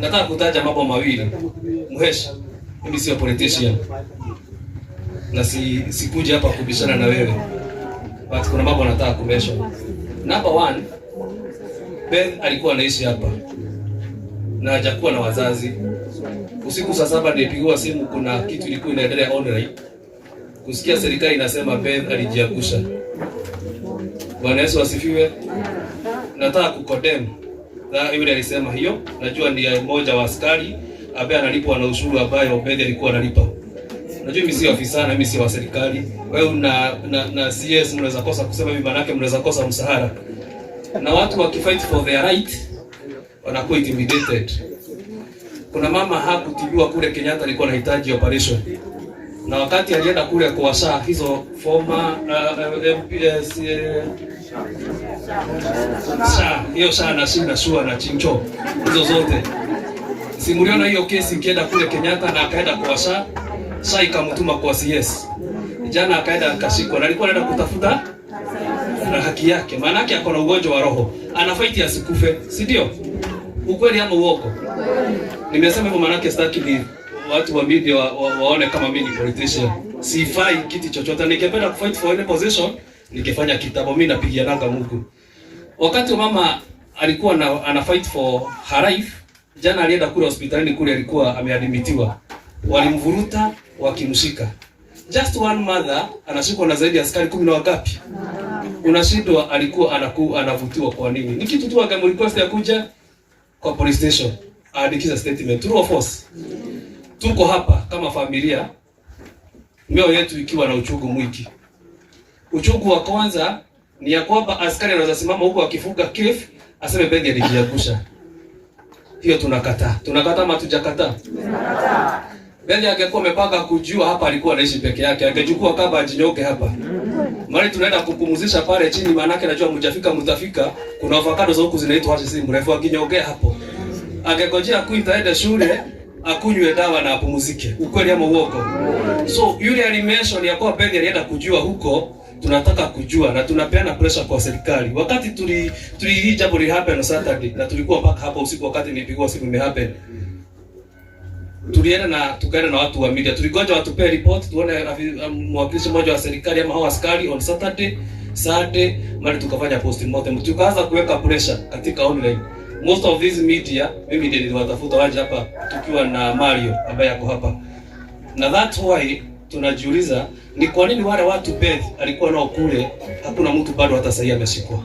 Nataka kutaja mambo mawili. Mhesh, mimi sio politician na sikuja hapa kubishana na wewe, but kuna mambo nataka kumention. Number one, Ben alikuwa anaishi hapa na hajakuwa na wazazi. Usiku saa 7 nilipigiwa simu, kuna kitu ilikuwa inaendelea online, kusikia serikali inasema Ben alijiangusha. Bwana Yesu asifiwe. Nataka kucondemn na yule alisema hiyo, najua ni mmoja wa askari ambaye analipwa na ushuru ambayo Ben alikuwa analipa. Najua mimi sio afisa na mimi sio wa serikali. Wewe na CS mnaweza kosa kusema hivi, manake mnaweza kosa mshahara. Na watu wakifight for their right wanakuwa intimidated. Kuna mama hakutibiwa kule Kenyatta, alikuwa anahitaji operation, na wakati alienda kule kwa SHA hizo former MPS, SHA hiyo SHA na SHI na SHUA na Chincho hizo zote, si mliona hiyo kesi ikienda kule Kenyatta na akaenda kwa SHA, SHA ikamtuma kwa CS. Jana akaenda akashikwa na alikuwa anaenda kutafuta na haki yake, maana yake ako na ugonjwa wa roho, anafight asikufe, si ndio? Ukweli ama uongo? Nimesema hivyo maana sitaki ni watu wa media waone kama mimi ni politician. Sifai kiti chochote. Ningependa kufight for any position, ningefanya kitambo. Mimi napigianaga Mungu. Wakati mama alikuwa ana fight for her life, jana alienda kule hospitalini kule alikuwa ameadmitiwa. Walimvuruta wakimshika. Just one mother anashikwa na zaidi ya askari 10 na wangapi? Unashindwa alikuwa anavutiwa kwa nini? Ni kitu tu akamrequest ya kuja kwa police station aandikisha statement. True or false? Tuko hapa kama familia, mioyo yetu ikiwa na uchungu mwingi. Uchungu wa kwanza ni ya kwamba askari anaweza simama huko akifunga case aseme Beth alijiangusha. Hiyo tunakataa. Tunakataa ama hatujakataa? Tunakataa. Beth angekuwa amepanga kujua hapa alikuwa anaishi peke yake, angechukua kamba ajinyonge hapa. Mali tunaenda kupumzisha pale chini, maana yake najua mjafika mtafika. Kuna avocado za huku zinaitwa hata si mrefu, akinyongea hapo. Angegojea kuita aende shule akunywe dawa na apumzike. Ukweli ama uongo? So yule alimention ya kuwa Beth alienda kujua huko, tunataka kujua na tunapeana pressure kwa serikali. Wakati tuli hii jambo li happen on Saturday na tulikuwa mpaka hapo usiku wakati nilipigwa simu ime happen. Tulienda na tukaenda na watu wa media. Tuligoja watupee report tuone mwakilishi mmoja wa serikali ama hao askari on Saturday, Sunday, mali tukafanya postmortem. Tukaanza kuweka pressure katika online. Most of these media mimi ndiye niliwatafuta waje hapa tukiwa na Mario ambaye ako hapa. Na that's why tunajiuliza ni kwa nini wale watu Beth alikuwa nao kule hakuna mtu bado hata sahii ameshikwa.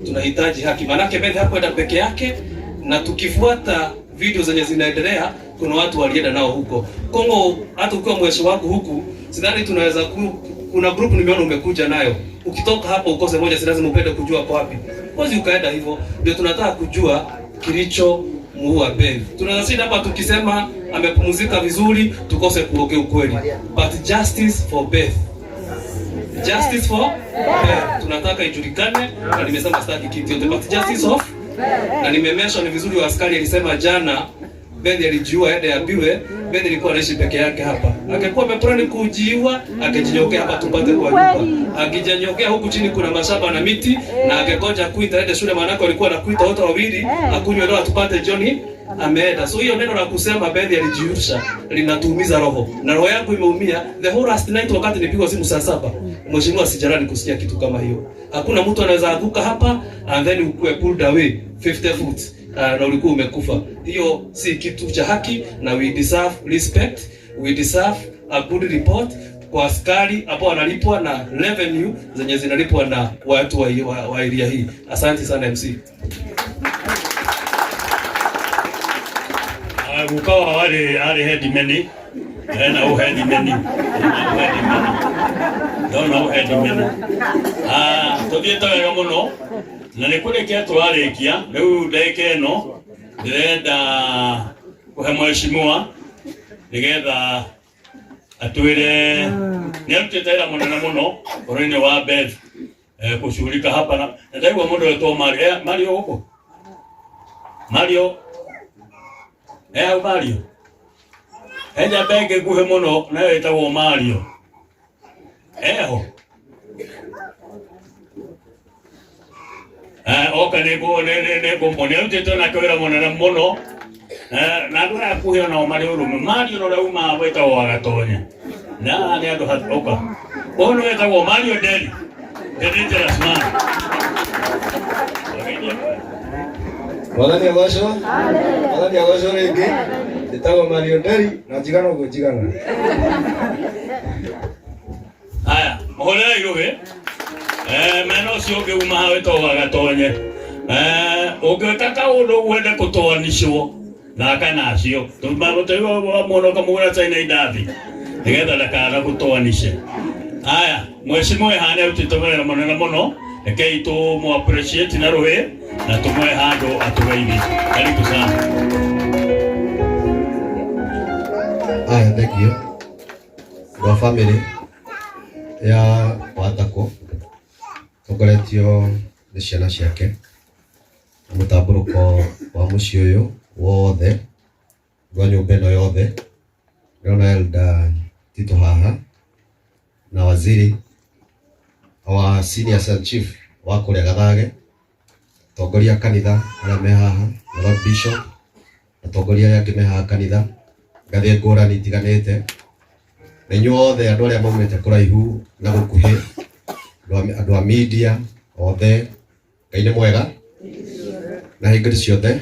Tunahitaji haki, maanake Beth hakwenda peke yake, na tukifuata video zenye zinaendelea kuna watu walienda nao huko Kongo. Hata ukiwa mweshi wako huku, sidhani tunaweza kuna group nimeona umekuja nayo, ukitoka hapo ukose moja, si lazima upende kujua kwa wapi, kozi ukaenda hivyo. Ndio tunataka kujua kilicho muua Beth. Tunaweza shinda hapa tukisema amepumzika vizuri, tukose kuongea ukweli, but justice for Beth, justice for Beth tunataka ijulikane, na nimesema sitaki kitu yote, but justice of na nimemention ni vizuri, wa askari alisema jana Beth alijiua ende aambiwe Beth alikuwa anaishi peke yake hapa. Angekuwa ameplan kujiua, angejinyokea hapa tupate kwa nyumba. Angejanyokea huku chini kuna mashamba na miti na angegoja kuita ende shule, maana alikuwa anakuita wote wawili akunywe dawa tupate jioni ameenda. So hiyo neno la kusema Beth alijiusha linatuumiza roho. Na roho yangu imeumia the whole last night wakati nilipigwa simu saa 7. Mheshimiwa, sijalani kusikia kitu kama hiyo. Hakuna mtu anaweza anguka hapa and then ukue pulled away 50 foot na ulikuwa umekufa. Hiyo si kitu cha haki, na we deserve respect, we deserve a good report kwa askari ambao wanalipwa na revenue zenye zinalipwa na watu wa area hii. Asante sana MC. Guka wao arĩ headman, ena ũ headman, headman, ndona ũ headman. Ah, tũthiĩte wega mũno na nĩ kũrĩkia tũrarĩkia rĩu. Ndagĩka ĩno ndĩrenda kũhe mheshimiwa nĩgetha atwĩre nĩ arutĩte wĩra mũnene mũno ũhoro-inĩ wa Beth, kushughulika hapa na ndaigua mũndũ wetwo Mario, Mario gũkũ Mario, hau Mario he njamba ĩngĩ nguhĩ mũno nayo ĩtagwo Mario eho. Oka nĩ arutĩte onake wĩra mũnene mũno. Na andũ aya akuhĩ onao marĩ ũrũme Mario ũrĩa umaga wĩtagwo wa Gatonya na nĩ andũ oka ũyũ nĩ wĩtagwo Mario Nderi, the dangerous man. Mwathani agocwo. Mwathani agocwo rĩngĩ. Njĩtagwo Mario Nderi na njigana ũguo njigana. Aya, mũhũrĩrei rũhĩ. Mena ũcio ũngĩ uma haha wĩtagwo wa Gatonye. Ũngĩka kaũndũ wende kũtoanicwo thaka nacio mũno ũkamũgũra China indathi nĩgetha ndakana gũtoanice. Aya, mheshimiwa haha nĩ arutĩte wĩra mũnene mũno, rekei tũmũ appreciate na rũhĩ na tũmũhe handũ atũgeithie. Karibu sana. Aya, thank you. Rwa family ya Watako tongoretio nĩ ciana ciake na mũtambũrũko wa mũciĩ ũyũ wothe rwa nyũmba ĩno yothe. Ndĩrona Elder Tito haha na waziri wa senior cell chief wa kũrĩa Gathage, atongoria a kanitha arĩa me haha na Lord Bishop, atongoria arĩa angĩ me haha kanitha ngathĩ ngũrani itiganĩte, na inyuothe andũ arĩa maumĩte kũraihu na gũkuhĩ, andũ a media othe, Ngai nĩ mwega na hingo ciothe.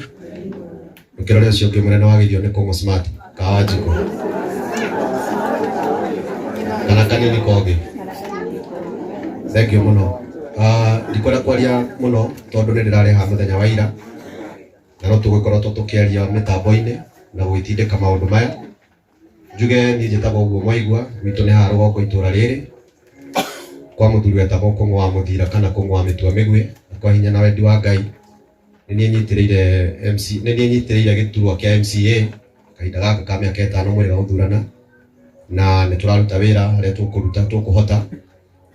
Ndũkĩrore ũcio ũngĩ mũnene wagithio nĩ Kũng'ũ Smart kawa njiko kana kanini kogĩ. Thank you mũno. Ndikwenda kwaria mũno tondũ nĩ ndĩrarĩ haha mũthenya wa ira na no tũgũkorwo tũkĩaria mĩtambo-inĩ na gwĩtindĩka maũndũ maya. Njuge niĩ njĩtagwo ũguo mwaigua, gwitũ nĩ haha rũgongo itũra rĩrĩ kwa mũthuri wetagwo Kũng'ũ wa Mũthira kana Kũng'ũ wa Mĩtua Mĩguĩ, na kwa hinya na wendi wa Ngai nĩ niĩ nyitĩrĩire MC, nĩ niĩ nyitĩrĩire gĩturwa kĩa MCA kahinda gaka ka mĩaka 5 mweri wa gũthurana, na nĩ tũraruta wĩra harĩa tũkũruta tũkũhota.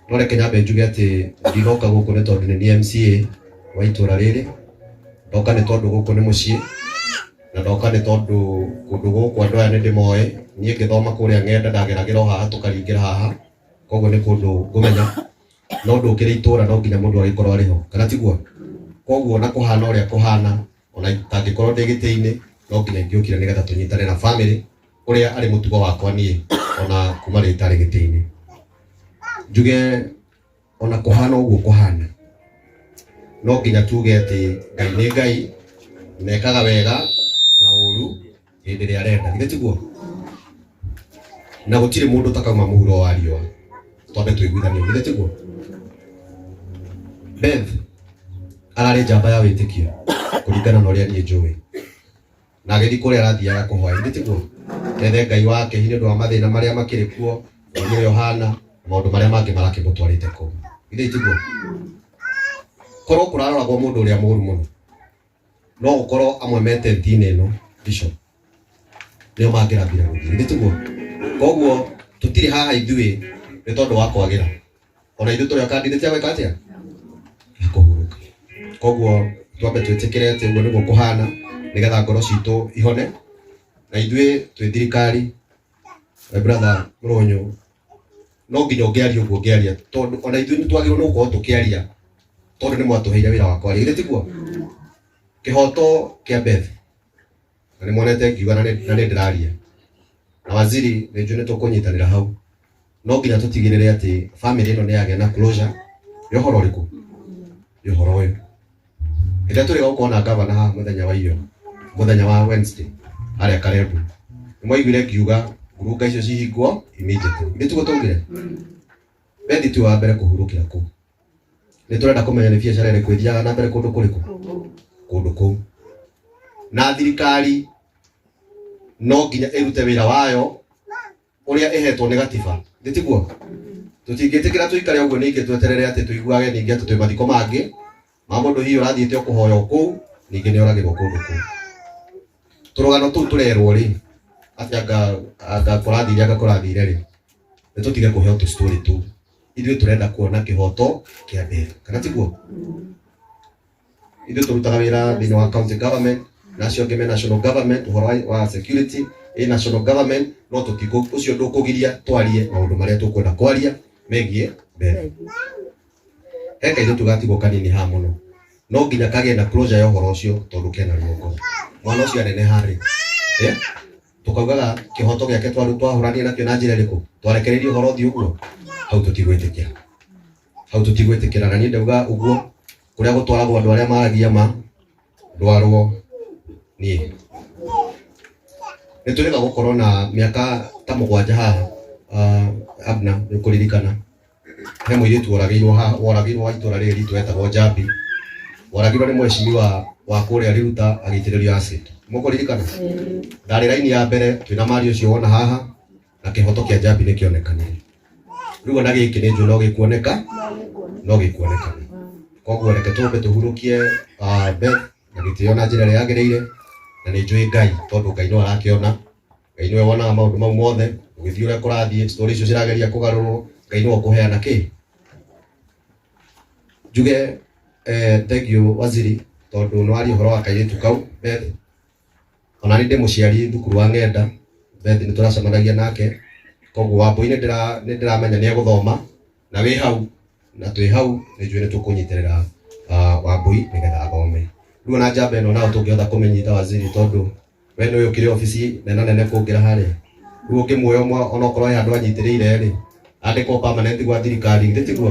No reke nyambe njuge atĩ ndinoka gũkũ nĩ tondũ nĩ niĩ MCA wa itũra rĩrĩ, ndoka nĩ tondũ gũkũ nĩ mũciĩ, na ndoka nĩ tondũ kũndũ gũkũ andũ aya nĩ ndĩmoĩ. Niĩ ngĩthoma kũrĩa ng'enda ndageragĩra o haha tũkaringĩra haha, koguo nĩ kũndũ ngũmenya. No ndũkĩrĩ itũra no nginya mũndũ agĩkorwo arĩ ho, kana tiguo? Koguo na kũhana ũrĩa kũhana, ona itangĩkorwo ndĩ gĩtĩ-inĩ no nginya ingĩũkire nĩgetha tũnyitane na family ũrĩa arĩ mũtugo wakwa niĩ ona kuma rĩrĩa itarĩ gĩtĩ-inĩ. Njuge ona kũhana ũguo kũhana, no nginya tuge atĩ Ngai nĩ Ngai, na ekaga wega na ũru hĩndĩ ĩrĩa arenda, githĩ tiguo? Na gũtirĩ mũndũ ũtakauma mũhuro wa riũa, twambe tũiguithanio, githĩ tiguo? Beth ararĩ njamba ya wĩtĩkio kũringana na ũrĩa niĩ njũĩ, na agĩthiĩ kũrĩa arathiaga kũhoya, githĩ tiguo? Ethe Ngai wake hihi nĩ ũndũ wa mathĩna marĩa makĩrĩ kuo, bũrũri ũrĩa ũhana, maũndũ marĩa mangĩ marakĩmũtwarĩte kũu, githĩ tiguo? Korwo kũraroragwo mũndũ ũrĩa mũru mũno, no gũkorwo amwe me tent-inĩ ĩno bishop nĩo mangĩrambire gũthiĩ, githĩ tiguo? Koguo tũtirĩ haha ithuĩ nĩ tondũ wa kwagĩra, ona ithuĩ tũrĩ a candidate ya gwĩka atĩa, ya kũhurũka. Koguo twambe twĩtĩkĩre atĩ ũguo nĩguo kũhana nĩgetha ngoro citũ ihone. Na ithuĩ twĩ thirikari, my brother Mũrũnyũ, no nginya ũngĩaria ũguo ũngĩaria, tondũ ona ithuĩ nĩ twagĩrĩirwo nĩ gũkorwo tũkĩaria, tondũ nĩ mwatũheire wĩra wa kwaria, githĩ tiguo? Kĩhoto kĩa Beth na nĩ monete ngiuga na nĩ ndĩraria na waziri, nĩ njũĩ nĩ tũkũnyitanĩra hau. No nginya tũtigĩrĩre atĩ family ĩno nĩ yagĩa na closure ya ũhoro ũrĩkũ, ya ũhoro ũyũ. Hĩndĩ ĩrĩa tũrĩ gũkorwo na gavana haha mũthenya wa iyo, mũthenya wa Wednesday harĩa Karembu, nĩ mwaiguire ngiuga ngurunga icio cihingwo immediately, githĩ tiguo twaugire? Beth ti wa mbere kũhurũkĩra kũu. Nĩ tũrenda kũmenya nĩ biacara ĩrĩkũ ĩthiaga na mbere kũndũ kũrĩkũ, kũndũ kũu, na thirikari no nginya ĩrute wĩra wayo ũrĩa ĩhetwo nĩ gatiba, githĩ tiguo? Tũtingĩtĩkĩra tũikare ũguo ningĩ tweterere atĩ tũiguage ningĩ atĩ twĩ mathiko mangĩ ma mũndũ hihi ũrathiĩte o kũhoya o kũu, ningĩ nĩ oragĩrwo kũndũ kũu. Tũrũgano tũu tũrerwo rĩ atĩ anga kũrathire, anga kũrathire rĩ, nĩ tũtige kũheo tũ story tũu. Ithuĩ tũrenda kuona kĩhoto kĩa mbere, kana tiguo? Ithuĩ tũrutaga wĩra thĩinĩ wa county government na acio angĩ me national government, ũhoro wa security ĩ national government, no tũtikũ ũcio ndũkũgiria twarie maũndũ marĩa tũkwenda kwaria megiĩ mbere. He kairĩtu gatigwo kanini haha mũno. No nginya kagĩe na closure ya ũhoro ũcio tondũ kena ruo ngoro. Mwana ũcio aneneha rĩ, tukaugaga kĩhoto gĩake twahũranire nakĩo na njĩra ĩrĩkũ? Twarekereirie ũhoro ũthiĩ ũguo? Hau tũtigwĩtĩkĩra, hau tũtigwĩtĩkĩra. Na niĩ ndauga ũguo, kũrĩa gũtwaragwo andũ arĩa maragia ma ndwarwo niĩ. Nĩ tũrĩga gũkorwo na mĩaka ta 7 haha, Abna nĩ ũkũririkana he mũirĩtu woragĩirwo haha, woragĩirwo wa itũra rĩrĩ ritũ etagwo Njambi, woragĩirwo nĩ mheshimiwa wa kũrĩa Riruta agĩitĩrĩrio acid. Mũkũririkana? Ndarĩ raini ya mbere twĩna Mario ũcio wona haha, na kĩhoto kĩa Njambi nĩ kĩonekanire. Rĩu ona gĩkĩ nĩ njũĩ no gĩkuoneka, no gĩkuonekana. Koguo reke tũmbe tũhurũkie Beth na gĩtĩo na njĩra ĩrĩa yagĩrĩire, na nĩ njũĩ Ngai tondũ Ngai no arakĩona, Ngai nĩwe wonaga maũndũ mau mothe, ũgĩthiĩ ũrĩa kũrathiĩ, story icio cirageria kũgarũrwo, Ngai nĩwe ũkũheana kĩ. Njuge thank you waziri, tondũ nĩ waria ũhoro wa kairĩtu kau Beth. Ona niĩ ndĩ mũciari thukuru wa ng'enda, Beth nĩ tũracemanagia nake, koguo Wambũi nĩ ndĩramenya nĩ egũthoma, na wĩ hau, na twĩ hau nĩ njũĩ nĩ tũkũnyitĩrĩra Wambũi nĩgetha athome. Rĩu ona njamba ĩno nayo tũngĩhota kũmĩnyita waziri, tondũ we nĩwe ũkĩrĩ obici nene nene kũngĩra harĩa. Rĩu ũngĩmuoya ũmwe onokorwo he handũ anyitĩrĩire rĩ, andĩkwo permanent gwa thirikari, githĩ tiguo?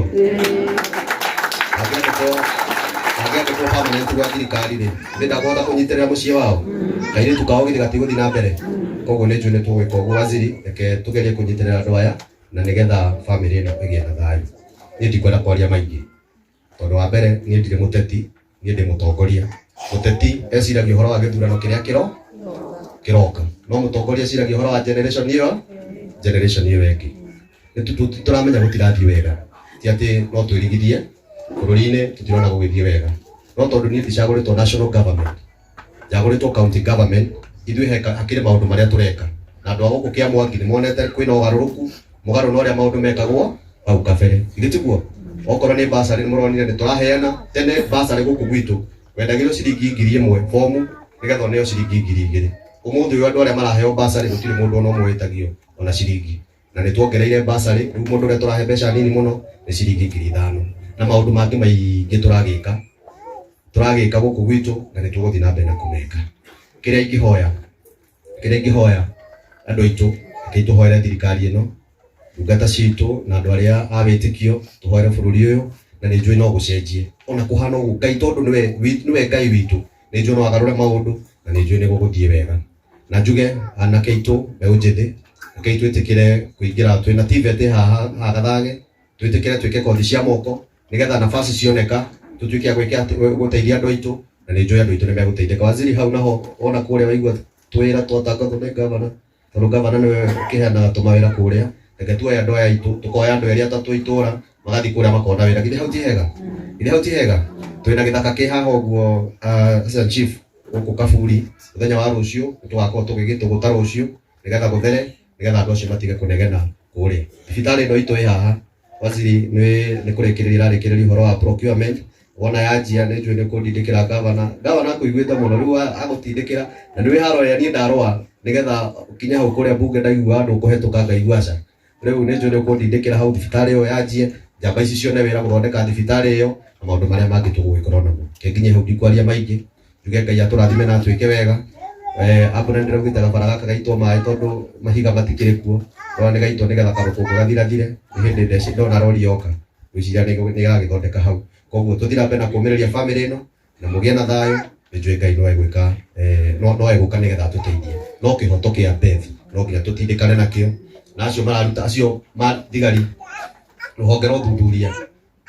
Angĩandĩkwo permanent gwa thirikari rĩ, githĩ ndakũhota kũnyitĩrĩra mũciĩ wao? Kairĩtu kao githĩ gatigũthiĩ na mbere? Koguo nĩ njũĩ nĩ tũgwĩka ũguo waziri, reke tũgerie kũnyitĩrĩra andũ aya na nĩgetha famĩlĩ ĩno ĩgĩe na thayũ. Niĩ ndikwenda kwaria maingĩ, tondũ wa mbere niĩ ndirĩ mũteti, niĩ ndĩ mũtongoria. Mũteti eciragia ũhoro wa gĩthurano kĩrĩa kĩroka, no mũtongoria eciragia ũhoro wa generation ĩyo, generation ĩyo ĩngĩ. Nĩ tũramenya gũtirathiĩ wega, ti atĩ no twĩrigithie bũrũri-inĩ, tũtirona gũgĩthiĩ wega, no tondũ niĩ ndicagũrĩtwo national government, njagũrĩtwo county government, ithuĩ hakĩrĩ maũndũ marĩa tũreka, na andũ a gũkũ Kĩamwangi nĩ monete kwĩna ũgarũrũku mũgarũ na ũrĩa maũndũ mekagwo hau kabere, githĩ tiguo? Okorwo nĩ bursary nĩ mũronire nĩ tũraheana. Tene bursary gũkũ gwitũ wendagĩrwo ciringi 1000 bomu nĩgetha ũneo ciringi 2000. Ũmũthĩ ũyũ andũ arĩa maraheo bursary gũtirĩ mũndũ ona ũmwe wĩtagio ona ciringi, na nĩ tuongereire bursary. Rĩu mũndũ ũrĩa tũrahe mbeca nini mũno nĩ ciringi 5000, na maũndũ mangĩ maingĩ tũragĩka gũkũ gwitũ, na nĩ tũgũthiĩ na mbere na kũmeka. Kĩrĩa ingĩhoya andũ aitũ, reke tũhoere thirikari ĩno, ndungata citũ na andũ arĩa a wĩtĩkio, tũhoere bũrũri ũyũ, na nĩ njũĩ no gũcenjie ona kũhana ũguo. Ngai tondũ nĩwe Ngai witũ, nĩ njũĩ no agarũre maũndũ, na nĩ njũĩ nĩ gũgũthiĩ wega. Na njuge anake aitũ mbeũ njĩthĩ, reke twĩtĩkĩre kũingĩra twĩna TVET haha Gathage, twĩtĩkĩre twĩke kothi cia moko nĩgetha nafasi cioneka tũtuĩke a gwĩka atĩ, gũteithia andũ aitũ, na nĩ njũĩ andũ aitũ nĩ megũteithĩka. Waziri hau naho wona kũrĩa waigua twĩra twatangathwo nĩ gavana, tondũ gavana nĩwe ũkĩheanaga tũmawĩra kũrĩa, reke tuoye andũ aya aitũ, tũkoya andũ erĩ atatũ itũra magathiĩ kũrĩa makona wĩra. Githĩ hau ti hega? Githĩ hau ti hega? Twĩna gĩthaka kĩ haha ũguo, assistant chief gũkũ Kaburi, mũthenya wa rũciũ nĩ tũgakorwo tũgĩgĩtũgũta rũciũ nĩgetha gũthere, nĩgetha andũ acio matige kũnegena kũrĩa. Thibitarĩ ĩno itũ ĩ haha, waziri nĩ kũrĩkĩrĩria ĩrarĩkĩrĩria ũhoro wa procurement. Wona yanjia nĩ njũĩ nĩ kũndindĩkĩra gavana, gavana akũiguĩte mũno rĩu agũtindĩkĩra, na nĩ wĩ haro ĩrĩa niĩ ndarũa nĩgetha ũkinye hau kũrĩa mbunge, ndaigua andũ kũhetũka ngaigua aca. Rĩu nĩ njũĩ nĩ ũkũndindĩkĩra hau thibitarĩ ĩyo yanjie, njamba ici cione wĩra gũthondeka thibitarĩ ĩyo na maũndũ marĩa mangĩ tũgũgĩkorwo namo. Reke nginye hau, ndikwaria maingĩ, njuge Ngai atũrathime na atwĩke wega. Ambura nĩ ndĩraugĩte gabara gaka gaitwo maĩ tondũ mahiga matikĩrĩ kuo, rora nĩ gaitwo nĩgetha karũkũngũ gathirathire. Nĩ hĩndĩ ndona rori yoka ngwĩciria nĩ ĩgagĩthondeka hau. Koguo tũthiĩ na mbere na kũũmĩrĩria famĩlĩ ĩno na mũgĩe na thayũ. Nĩ njũĩ Ngai no egwĩka, no egũka nĩgetha atũteithie, no kĩhoto kĩa Beth no nginya tũtindĩkane nakĩo, na acio mararuta acio mathigari rũhonge rwa ũthuthuria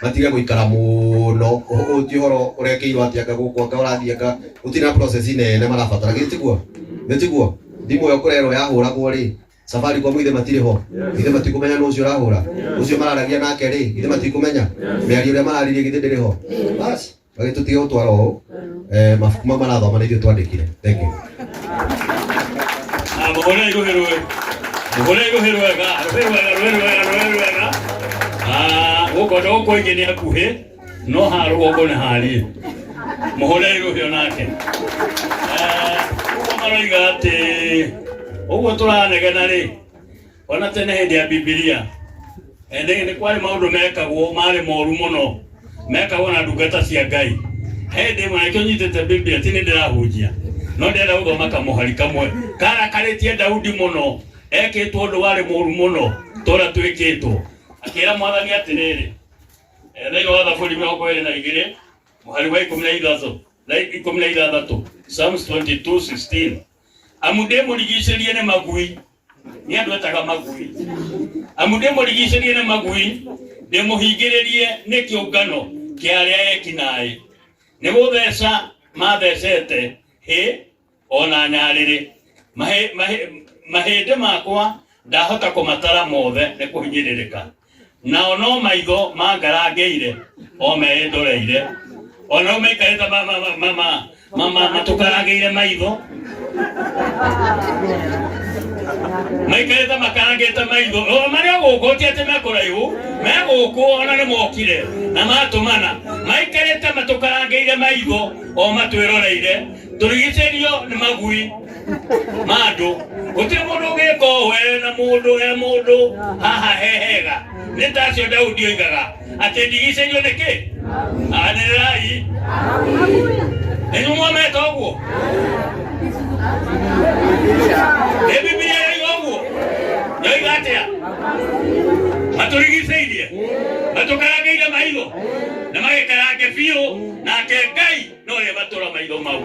matige gũikara mũno. Ũyũ ti ũhoro ũrekĩirwo atĩ anga gũkũ anga ũrathiĩ anga gũtirĩ na process nene marabatara, githĩ tiguo? Githĩ tiguo? Thimũ ĩyo kũrerwo yahũragwo rĩ, Safaricom ithe matirĩ ho, ithe matikũmenya nũ ũcio ũrahũra, ũcio mararagia nake rĩ, ithe matikũmenya mĩario ĩrĩa mararirie, githĩ ndĩrĩ ho? Bas magĩtũtige gũtwara ũũ, mabuku mau marathoma nĩ ithuĩ twandĩkire. Thank you. Mũhũre rũhĩ rũĩ, mũhũre rũhĩ rwega, rũhĩ rwega, rũhĩ rwega, rũhĩ rwega. Gũkũ andũ gũkũ aingĩ nĩ akuhĩ, no haha rũgongo nĩ hariĩ. Mũhũre rũhĩ onake. Ũguo maroiga atĩ ũguo tũranegena rĩ, ona tene hĩndĩ ya Bibilia nĩ kwarĩ maũndũ mekagwo marĩ moru mũno, mekagwo na ndungata cia Ngai. Hĩndĩ ĩmwe nakĩo nyitĩte Biblia ti nĩ ndĩrahunjia no ndĩrenda gũthoma kamũhari kamwe karakarĩtie Daudi mũno ekĩtwo ũndũ warĩ mũru mũno tũrĩa twĩkĩtwo akĩra mwathani atĩrĩrĩ thĩinĩ wa Thaburi 22 mũhari wa 16 na 16 Psalms 22:16 amu ndĩmũrigicĩrie nĩ magui nĩ andũ etaga magui amu ndĩmũrigicĩrie nĩ magui ndĩmũhingĩrĩrie nĩ kĩũngano kĩa arĩa eki naĩ nĩ gũtheca mathecete hĩ ona nyarĩrĩ mahĩndĩ makwa ndahota kũmatara mothe nĩ kũhinyĩrĩrĩka nao no maitho mangarangĩire o meĩndoreire ona rĩu maikarĩte matũkarangĩire maitho maikarĩte makarangĩte maitho o marĩ o gũkũ ti atĩ me kũraihu me gũkũ ona nĩ mokire na matũmana maikarĩte matũkarangĩire maitho o matwĩroreire tũrigicĩrio nĩ magui ma andũ gũtirĩ mũndũ ũngĩka ũũ e na mũndũ e mũndũ haha he hega nĩ ta acio Daudi oigaga atĩ ndigicĩrio nĩ kĩ anĩrĩrai nĩ mwameta ũguo nĩ Bibilia yoiga ũguo yoiga atĩa matũrigicĩirie matũkarangĩire maitho na magĩkarange biũ nake Ngai no rä matå maitho mau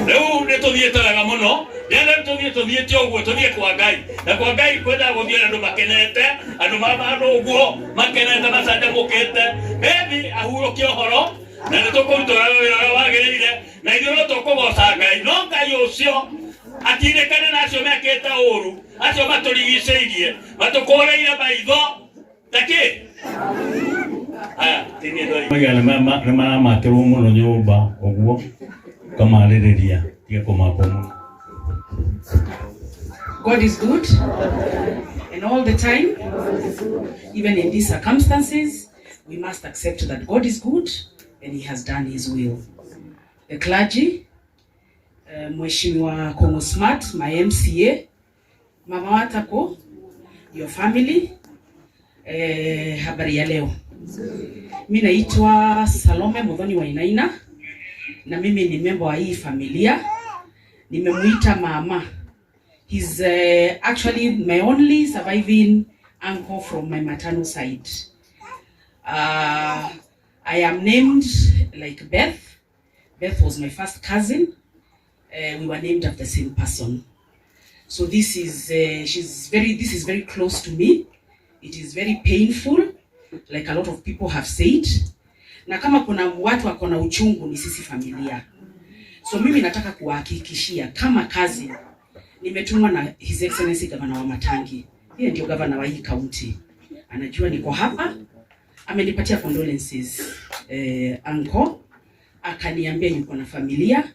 rä u nä tå thiä te wega må no ndĩrenda rĩu tũthiĩ tũthiĩte ũguo tũthiĩ kwa Ngai na kwa Ngai kwendaga gũthiĩ andũ makenete andũ andũ ũguo makenete macanjamũkĩte maybe ahurũkie ũhoro na nĩ tũkũruta ũrĩa wĩra ũrĩa wagĩrĩire na ithuĩ no tũkũgoca Ngai no Ngai ũcio atindĩkane na acio mekĩte ũru acio matũrigicĩirie matũkũrĩire maitho takĩ aya tinie nĩ maramakĩrwo mũno nyũmba ũguo ũkamarĩrĩria tiga kũmakwo mũno. God is good and all the time, even in these circumstances, we must accept that God is good and he has done his will. The clergy, Mheshimiwa Kongo Smart, my MCA, Mama Watako, your family, habari ya leo. Mi naitwa Salome Muthoni Wainaina na mimi ni member wa hii familia. Nimemuita mama. He's actually my only surviving uncle from my maternal side. I am named like Beth. Beth was my first cousin. We were named after the same person. So this is this is very close to me. It is very painful, like a lot of people have said. Na kama kuna watu wako na uchungu ni sisi familia. So mimi nataka kuwahakikishia kama cousin nimetumwa na His Excellency Governor wa Matangi. Yeye ndio governor wa hii county. Anajua niko hapa. Amenipatia condolences uncle. Akaniambia yuko na familia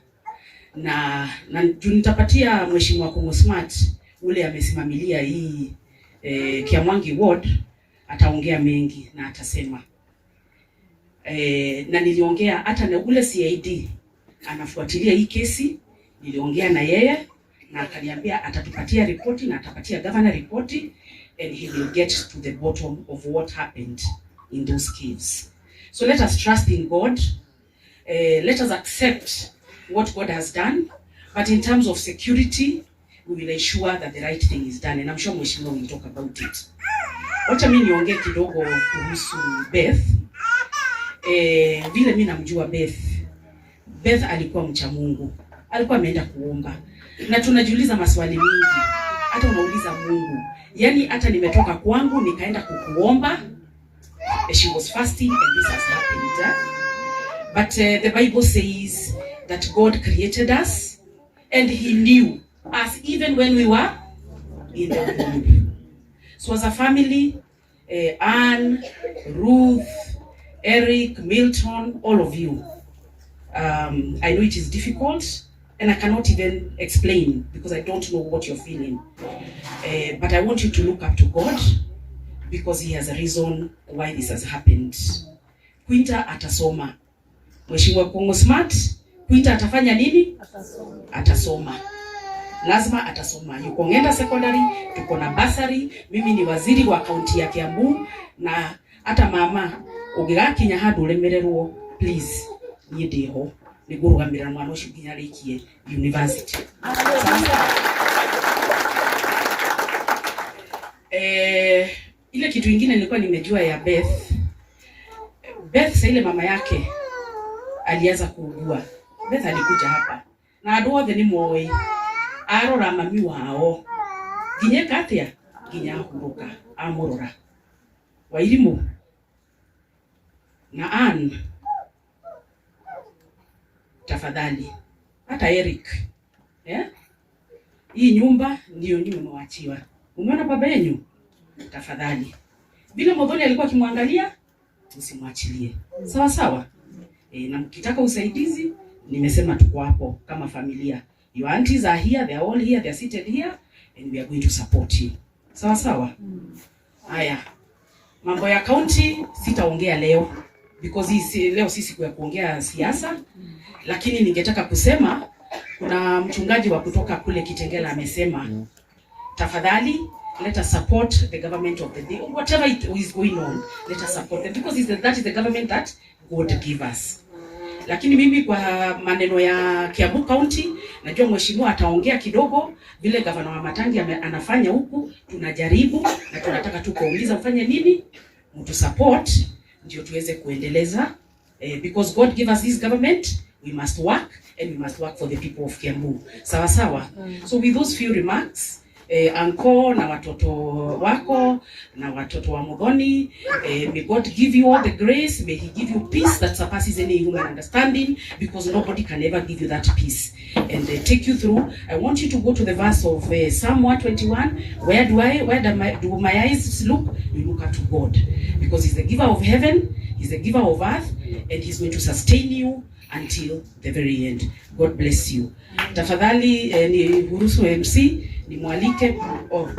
na juu nitapatia Mheshimiwa Kongo Smart ule amesimamilia hii Kiamwangi Ward, ataongea mengi na atasema na niliongea hata na ule CID anafuatilia hii kesi, niliongea na yeye na akaniambia atatupatia ripoti na atapatia governor ripoti and he will get to the bottom of what happened in those caves. So let us trust in God. Let us accept what God has done. But in terms of security, we will ensure that the right thing is done. And I'm sure Mheshimiwa will talk about it. Wacha mimi niongee kidogo kuhusu Beth. Vile mimi namjua Beth. Beth alikuwa mcha Mungu. Alikuwa ameenda kuomba. Na tunajiuliza maswali mingi. Hata unauliza Mungu. Yaani hata nimetoka kwangu nikaenda kukuomba. She was fasting and this has happened. Eh? But the Bible says that God created us and he knew us even when we were in the womb. So as a family, Anne, Ruth, Eric, Milton, all of you, I know it is difficult and I cannot even explain because I don't know what you're feeling. But I want you to look up to God because he has a reason why this has happened. Quinta atasoma. Mheshimiwa Kongo Smart, Quinta atafanya nini? Atasoma. Atasoma. Lazima atasoma. Yuko Ngenda Secondary, tuko na bursary. Mimi ni waziri wa kaunti ya Kiambu na hata mama ugigakinya handu uremererwo, please niĩ ndĩho. Nĩ ngũrũgamĩrĩra mwana ũcio nginya arĩkie university. Sasa ile kitu ingine nilikuwa nimejua ya Beth. Beth sa ile mama yake alianza kuugua, Beth alikuja hapa na andũ othe nĩ moĩ arora mami wao nginya eka atĩa, nginya ahurũka amũrora. Wairimu na Ann, tafadhali, hata Eric, yeah? Hii nyumba ndio nyinyi mmewachiwa. Umeona baba yenu? Tafadhali, vile Muthoni alikuwa akimwangalia, usimwachilie. Sawa sawa. Na mkitaka usaidizi, nimesema tuko hapo kama familia. Your aunties are here, they are all here, they are seated here and we are going to support you. Sawa sawa. Haya. Mambo ya county sitaongea leo because leo si siku ya kuongea siasa, lakini ningetaka kusema kuna mchungaji wa kutoka kule Kitengela amesema, tafadhali let us support the government of the day, whatever it is going on, let us support them because that is the government that God give us. Lakini mimi kwa maneno ya Kiambu County, najua mheshimiwa ataongea kidogo vile gavana wa Matangi anafanya huku, tunajaribu na tunataka tu kuuliza mfanye nini, mtu support ndio tuweze kuendeleza, because God give us this government, we must work and we must work for the people of Kiambu. Sawa sawa. So with those few remarks, anko na watoto wako na watoto wa Muthoni, may God give you all the grace, may he give you peace that surpasses any human understanding, because nobody can ever give you that peace, and take you through. I want you to go to the verse of Psalm 121. Where do my eyes look? You look up to God, because he's the giver of heaven, he's the giver of earth, and he's going to sustain you until the very end. God bless you. Tafadhali, ni ruhusu MC nimwalike, oh.